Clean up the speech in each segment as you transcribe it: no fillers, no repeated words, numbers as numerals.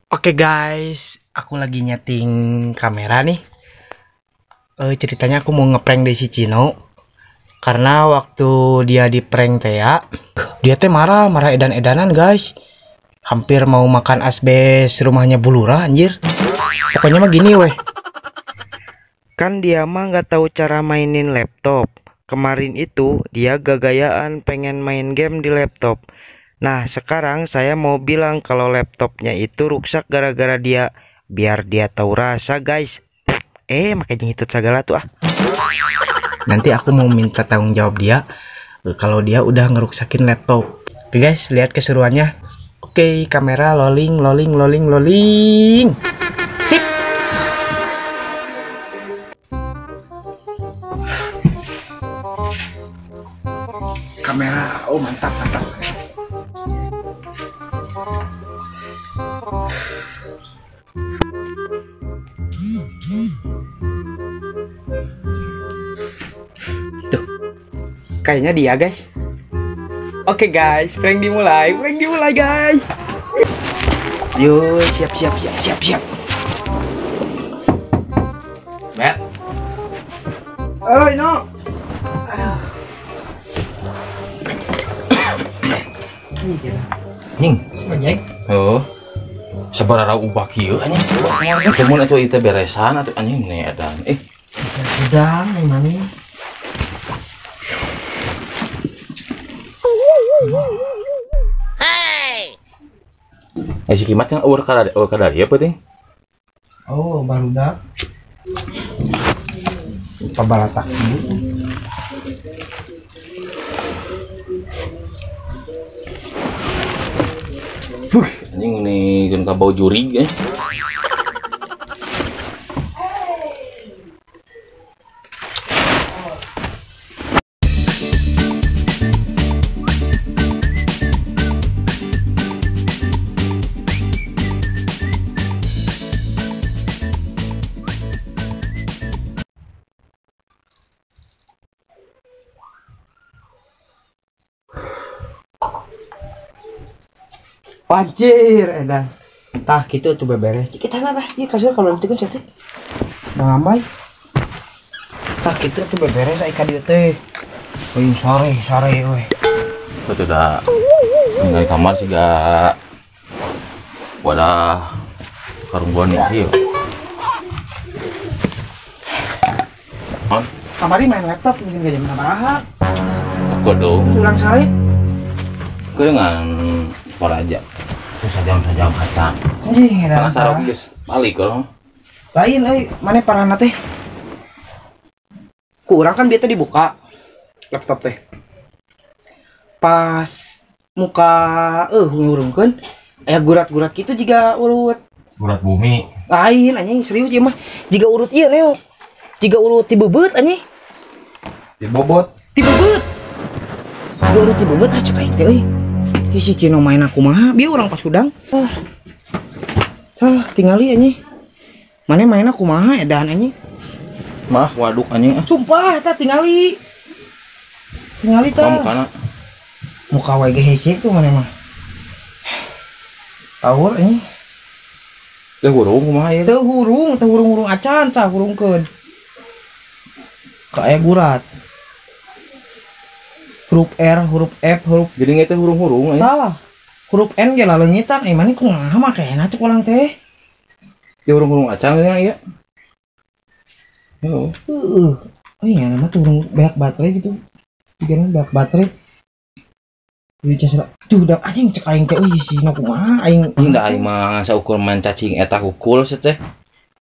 Oke guys, aku lagi nyeting kamera nih. Ceritanya aku mau ngeprank Desi Cino. Karena waktu dia di prank teh ya, dia teh marah edan-edanan guys. Hampir mau makan asbes rumahnya Bu Lurah anjir. Pokoknya mah gini weh. Kan dia mah nggak tahu cara mainin laptop. Kemarin itu dia gagayaan pengen main game di laptop. Nah sekarang saya mau bilang kalau laptopnya itu rusak gara-gara dia, biar dia tahu rasa guys. Makanya hitut segala tuh ah. Nanti aku mau minta tanggung jawab dia kalau dia udah ngeruksakin laptop. Oke guys, lihat keseruannya. Oke, kamera rolling, rolling, rolling, rolling. Sip. Kamera, oh mantap, mantap. Tuh, kayaknya dia guys. Oke guys, prank dimulai guys. Yo, siap siap siap siap siap. Bet. Oh no. Aduh. Nying, ojek. Oh. Sabaraha ubah kieu anjing. Kemun atuh ieu teh beresan atuh anjing nih edan. Udah, mana? Hey. Si Kimat yang uur kadar ya penting. Oh, barudak. Pabalatak. Huh, anjing nih keun ka bau jurig eh. Anjir, edan. Tah gitu tuh beberes. Kita lah, ieu kasur kalau nanti kan cantik. Ngamai. Tah gitu tuh beberes ai ka dieu teh. Euy sare sare euy. Betul dah. Tinggal di kamar siga wadah karungguan ieu. Kamari main laptop mungkin gak jam sabaraha. Kudu. Urang sare. Dengan aja. Terus sajam-sajam kaca. Anjing, edan. Sarok geus balik kalau. Lain euy, mane parahna teh. Ku urang kan dia teh dibuka laptop teh. Pas muka ngurungkeun aya gurat-gurat kitu jiga urut. Gurat bumi. Lain anjing serius ieu mah. Jiga urut ieu neo. Jiga urut ti beubeut anjing. Ti bobot. Ti beubeut. Jiga urut ti beubeut ah cek aing teh euy. Si Cino main aku mah, biar orang pas udang. Salah, tinggali anjing. Mana main aku mah edan anjing. Mah waduk anjing. Sumpah, eta tingali. Tingali tah. Mukana. Muka wae ge hese tuh mana mah. Taur anjing. Teu hurung kumaha ieu? Teu hurung, teu hurung-hurung acan tah hurungkeun. Ka aya gurat. Huruf R, huruf F, huruf jadi teh hurung-hurung eh. Tah. Huruf N ge laleungitan eh mani kumaha makena cek urang teh. Ya hurung-hurung acan nya ieu. Heeh. Heeh. Oh iya nama tuh hurung banyak baterai gitu. Pikiran banyak baterai. Duh cas tuh udah anjing cek aing teh euy sina kumaha aing. Da aing mah saukur main cacing eta hukul sih teh.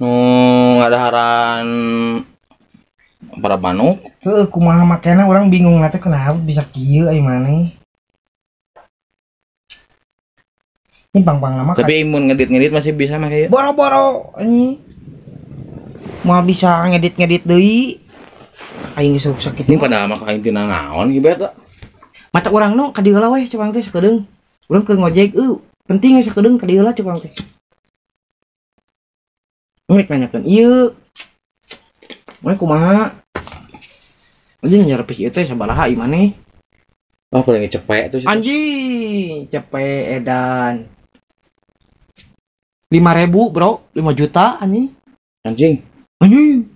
Nu ngadaharan para manuk. Heeh, kumaha makena orang bingung teh kenapa bisa kieu ai maneh. Ini pang-pang nama. Tapi imun ngedit-ngedit masih bisa mah kieu. Boro-boro anjing. Moal bisa ngedit-ngedit deui. Aing geus sakit. Ini padahal mah aing tina naon ieu eta. Mata urang nu ka dieu heula weh cek urang teh sakedeung. Urang keur ngojek euy, penting we sakedeung ka dieu heula cek urang teh. Rek nanyakeun ieu. Maneh kumaha? Anjing nyarepis ieu teh sabaraha ieu maneh? Oh, paling cepet tuh. Anjing, cepet edan. 5.000 bro, 5 juta anjing. Anjing. Anjing.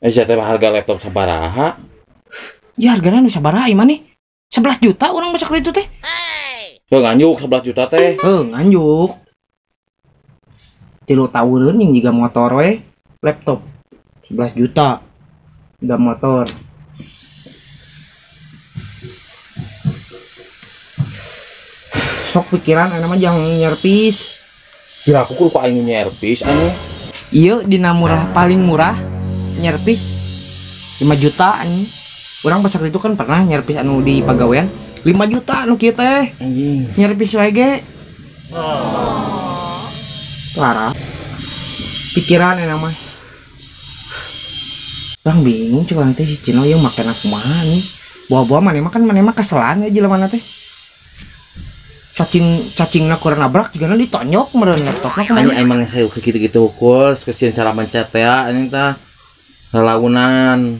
Sia teh harga laptop sabaraha? Ya hargana nu sabaraha ieu mah nih? 11 juta urang baca kredit teh. Heuh nganjuk 11 juta teh. Heuh nganjuk. 3 tahuneun yang jiga motor we, laptop 11 juta jiga motor. Sok pikiran ana mah jangan nyerpis. Kira aku kudu aing nyerpis anu. Ieu dina murah paling murah nyerpis 5 juta anjing. Urang pasar itu kan pernah nyerpis anu di pagawean 5 juta anu kieu teh. Anjing. Nyerpis wae ge. Parah. Pikiran enak mah. Bang bingung cuma nanti si Cino yang makan aku mah nih. Buah-buah maneh mah kan maneh mah keselan ya jelema teh. Cacingna kurang nabrak juga ditonyok meureun laptopna kumaha. Anjing emang saya kitu-kitu hukul kesian salah mencet ya anjing tah. Lalaunan.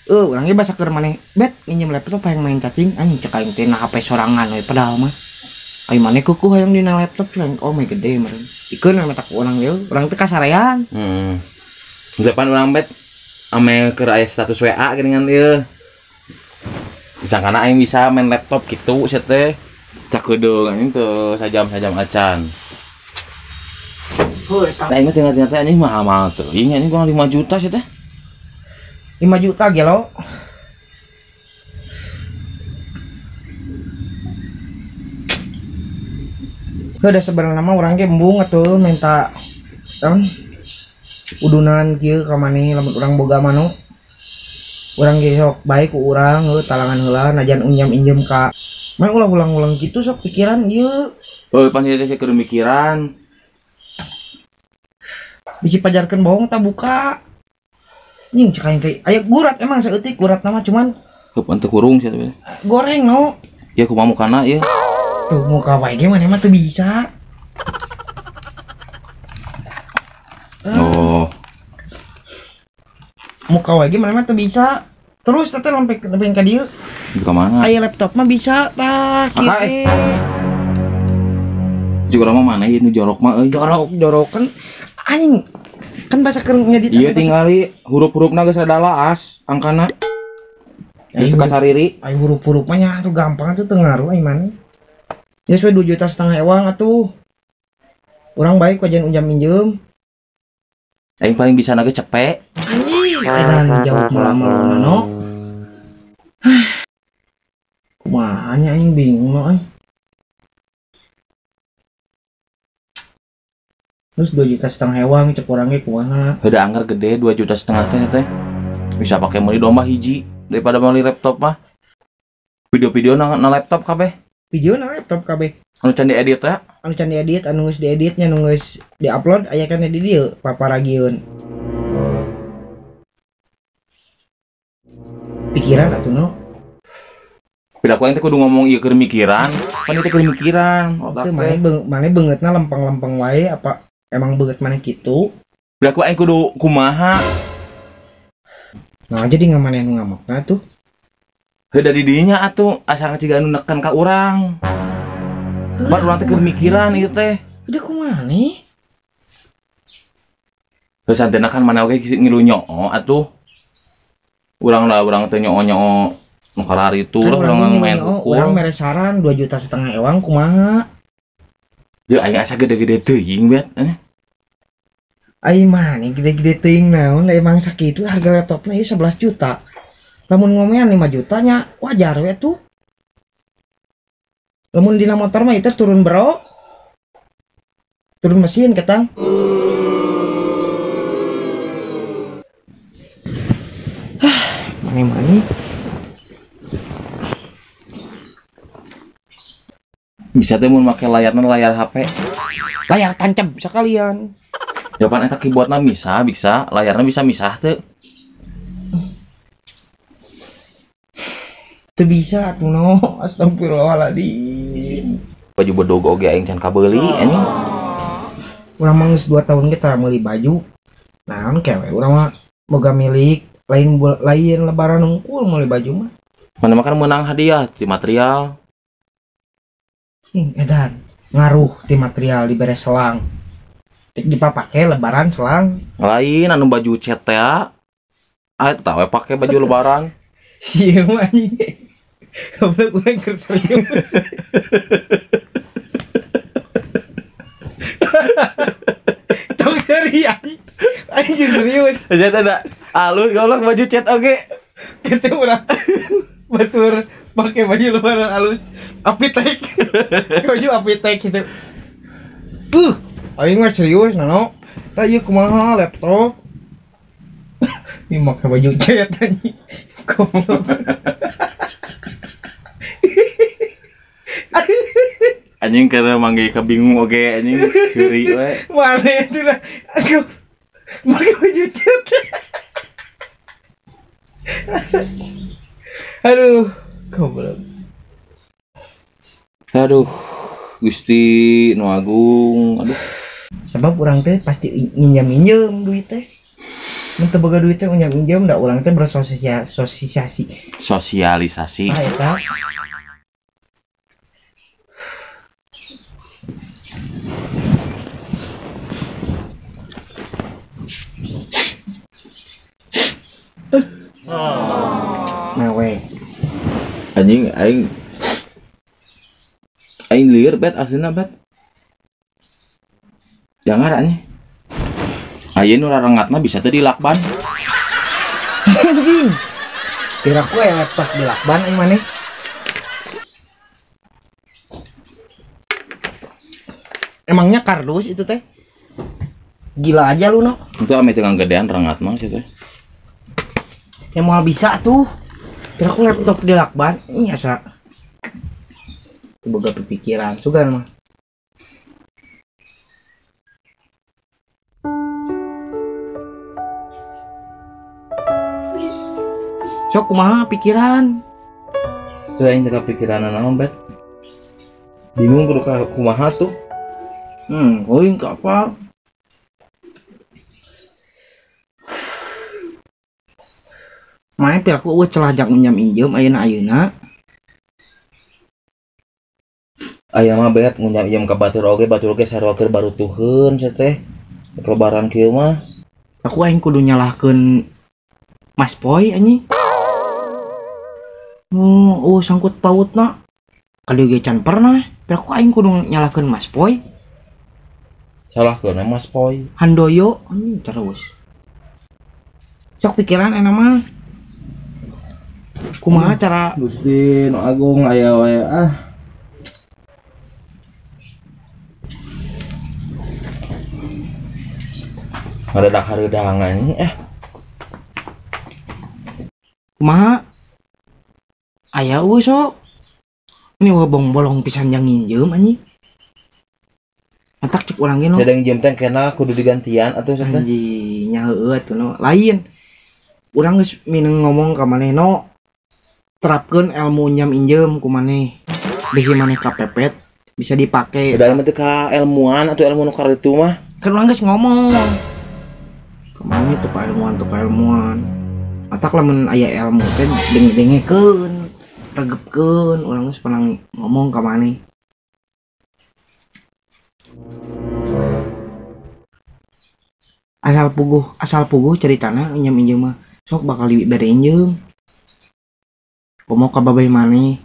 Urang ge basa keur maneh bet minjem laptop hayang main cacing anjing cek aing teh na HP sorangan we padahal mah. Aing maneh kukuh hayang dina laptop cuman oh my gede meureun. Ikeun we mata ku urang ieu, urang teh kasarean. Heeh. Depan urang bet ame keur aya status WA geuningan ieu. Disangkana aing bisa main laptop gitu sia teh. Cakedeung anjing teu sajam-sajam acan. Heuh eta. Aing mah tinggal-tinggal teh anjing mahal-mahal teuing anjing kurang 5 juta sia teh. 5 juta gelo. Udah sebenarnya mah urang ge embung atuh minta naon udunan kieu ka maneh lamun urang boga manu. Urang ge sok bae ku urang heuh talangan heula najan unjam-injem ka. Mah ulah ulang-ulang kitu sok pikiran ieu. Heuh pan ieu teh keur mikiran. Bisi pajarkeun bohong tak buka. Nying cek aing teh aya gurat emang saeutik guratna mah cuman heuh pan teu kurung sia teh. Goreng no. Ya kumaha mukana ieu. Tuh muka wae ge maneh mah teu bisa. Oh. Muka wae ge maneh mah teu bisa. Terus teh lempek ka dieu. Buka mana? Aya laptop mah bisa tah kieu. Juga mah maneh ieu nu jorok mah euy. Jorok-jorokan anjing. Kan basa keur ngedit. Iya tingali huruf-hurufna geus rada laas angkana. Geus teu kacariri. Aya huruf-huruf mah nya atuh gampang atuh teu ngaruh aing maneh. Ya suwe 2,5 juta ewang atuh. Urang baik wajan unjam minjem. Aing paling bisa nage cepek. Anjing, edan jauh malam-malam no. Kumaha nya aing bingung no euy. Terus 2,5 juta ewang cek urang ge kumaha. Heuda anggar gede 2,5 juta teh teh. Bisa pake meuli domba hiji daripada meuli laptop mah. Video-video na laptop kabeh. Video na laptop kabeh. Anu can diedit ya? Anu can diedit, anu geus dieditnya, anu geus diupload aya kan di dieu paparagieun. Pikiran atuh no. Beda ku aing teh kudu ngomong ieu keur mikiran, pan ieu teh keur mikiran. Teu maneh beungeutna lempeng-lempeng wae apa emang beungeut maneh kitu? Beda ku aing kudu kumaha? Nah, jadi ngamaneh nu ngamokna tuh. Heuda di dinya atuh asa ciga anu neken ka urang. Bat urang teh keur mikiran ieu teh. Udah kumaha nih? Heuh santena kan maneh oge ngilu nyoo atuh. Urang lah urang teh nyoo-nyoo nu kararitu lah urang main ukur. Urang mere saran 2,5 juta ewang kumaha? Deui aing asa gede-gede teuing bet. Ai maneh gede-gede teuing naon emang sakitu harga laptopna ieu 11 juta. Lamun ngomean 5 juta nya wajar we tuh. Lamun dina motor mah itu turun bro. Turun mesin ketang. Hah, mane-mane. Bisa teh mun make layarna layar HP. Layar tancap sekalian. Jawaban eta keyboardna bisa, layarna bisa misah teu. Teu bisa atuh no, astagfirullahaladzim. Baju bedog oge aing can kabeuli anjing. Urang mah geus 2 tahun ge tara meuli baju. Naon kewe urang mah boga milik lain lain lebaran hungkul meuli baju mah. Mana makan menang hadiah di material. Edan ngaruh ti material dibere selang. Dipapake lebaran selang. Lain anu baju cat teh. Ah eta we pake baju lebaran. Sieun mah anjing. Goblok urang keur serius. Tong seri anjing. Anjing serius. Nya teh da alus goblok baju cat oge. Kitu urang batur pakai baju lebaran alus apitek. Baju apitek gitu. Aing mah serius nano. Tah ieu kumaha laptop. Ini make baju cat anjing. Goblok. Anjing karena manggih kabingung oge anjing seuri we. Mana itu lah. Aku make baju cat. Aduh, goblok. Aduh, Gusti nu agung, aduh. Sebab urang teh pasti nginjem-injem duit teh. Mun teu boga duit teh nginjem-injem da urang teh bersosialisasi. Sosialisasi. Ah eta. Nah we. Anjing aing aing lieur bet aslina bet. Jangan anjing. Ayeuna nu rarengatna bisa teu dilakban. Anjing. Kira ku aya laptop dilakban aing maneh. Emangnya kardus itu teh? Gila aja lu no. Itu ame teu nganggedean rengat mah sih teh. Ya moal bisa tuh. Kira aku laptop dilakban, ini asa boga pikiran sugan mah. Sok kumaha pikiran? Teu aing teh kapikiranan naon bet. Bingung kudu kumaha tuh. Euing ka apa? Mana piraku eueuh celah jak minjam injem ayeuna-ayeuna. Aya mah bet ngunjam injem ka batur oge sarua keur barutuheun sia teh. Lebaran kieu mah. Aku aing kudu nyalahkeun Mas Poy anjing. Oh, sangkut pautna. Kali ge can pernah. Piraku aing kudu nyalahkeun Mas Poy. Salahkeun Mas Poy. Handoyo anjing terus. Sok pikiran enak mah. Kumaha cara Gusti nu agung aya wae ah. Ngaredak hareudang anjing eh. Kumaha? Aya eueuh sok. Ini wah bolong pisan yang nginjem anjing. Matak cek urang ge no. Sedang nginjem teh kena kudu digantian atuh sok teh. Anjing nya heueuh atuh no. Lain. Urang geus mineng ngomong ka maneh no. Terapkeun ilmu nyam injem ku maneh. Bisi maneh kapepet bisa dipake. Da mah teu ka ilmuan atuh ilmu nu kararitu mah. Kan urang geus ngomong. Ka maneh teu ka ilmuan, teu ka ilmuan. Matak lamun aya ilmu teh denge-dengekeun, regepkeun, urang geus pernah ngomong ka maneh. Asal puguh ceritana nyam injem mah sok bakal dibere injem. Komo ka babeh maneh.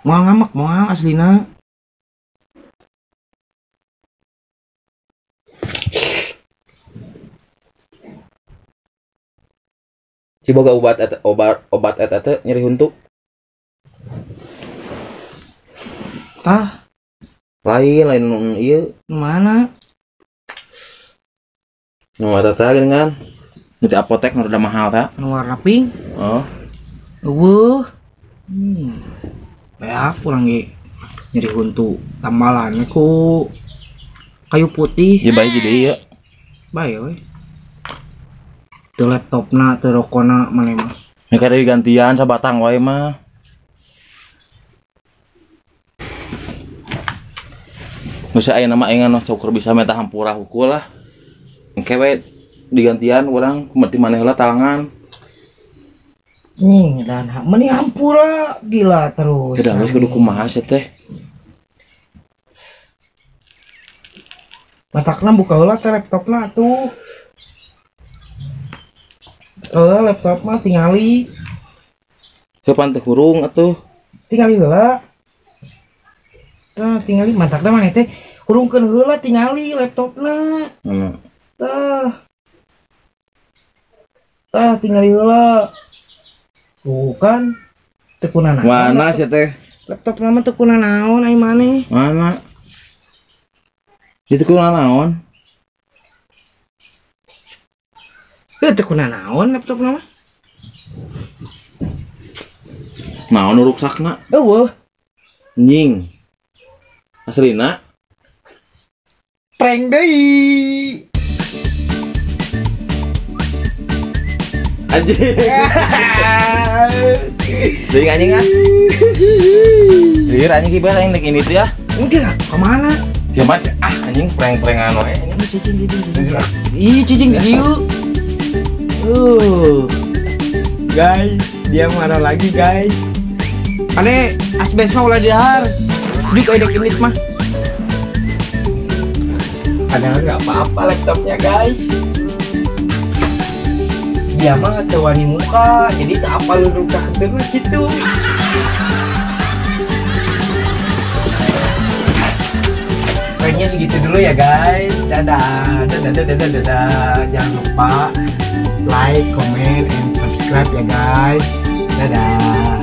Moal ngamek moal aslina. Si boga obat eta teh nyeri huntu. Tah. Lain ieu. Nu mana? Nu eta teh geuningan. Nu di apotek nu rada mahal teh. Nu warna pink. Oh. Eueuh. Beak urang ge nyeri huntu tambalan ku kayu putih. Ya bae jadi ieu. Bae we. Teu laptopna, teu rokona maneh mah. Nya kada digantian sabatang wae mah. Geus aya nama aing anu syukur bisa minta hampura hukul lah. Engke we digantian urang kumaha maneh heula talangan. Nying dan meni hampura gila terus. Udah geus kudu kumaha sih teh. Matakna buka heula teh laptopna atuh. Heula laptop mah tingali. Kapan teh hurung atuh? Tingali heula. Tah tingali matakna maneh teh hurungkeun heula tingali laptopna. Mana? Tah. Tah tingali heula. Bukan teu kunanaon. Mana sia teh? Laptop mah teu kunanaon ai maneh. Mana? Itu kunanaon? Heuh teu kunanaon laptop mah. Naon nu ruksakna? Eueuh. Nying. Aslina? Prank deui. Anjing. Deui anjing ah. Lieur anjing kieu aing nek ini teh ya. Enggak, ke mana? Dia mah ah anjing prank-prankan wae anjing. Cicing cicing. Ih, cicing di dieu. Guys, dia marah lagi, guys. Ane asbes mah ulah didahar. Dik oi dek ini mah. Padahal nggak apa-apa laptopnya, guys. Dia mah teu wani muka, jadi tak apa lu rusak terus gitu. Kayaknya segitu dulu ya guys. Dadah, dadah, dadah, dadah, dadah. Jangan lupa like, comment, and subscribe ya guys. Dadah.